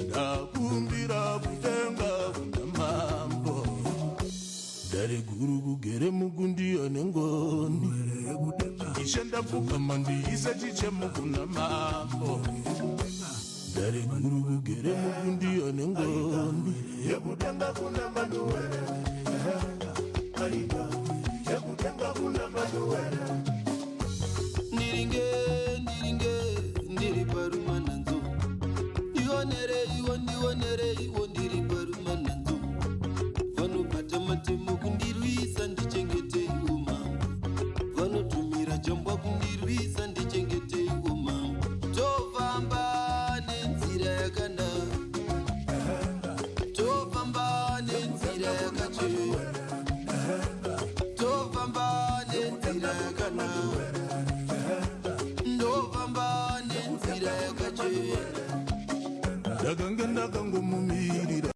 Ndakumbira kudenga kuna mambo, dare guru kugere mukundiyo nengoni. Ishe, ndapfugama ndiise chichemo kuna mambo, dare guru kugere mukundiyo nengoni. Yekudenga kuna manuwere, yekudenga kuna manuwere. Ndiringe, ndiringe, ndiri parumananzo, ndionereiwo, ndionereiwo, ndiri parumananzo. Vanobata matemo kundirwisa, ndichengeteiwo mambo. Vanotumira jambwa kundirwisa, ndichengeteiwo mambo. Tofamba nenzira yakanaka, tofamba nenzira yakachena, tofamba nenzira yakanaka, ndofamba nenzira yakachena. Ndakange ndakangomumirira.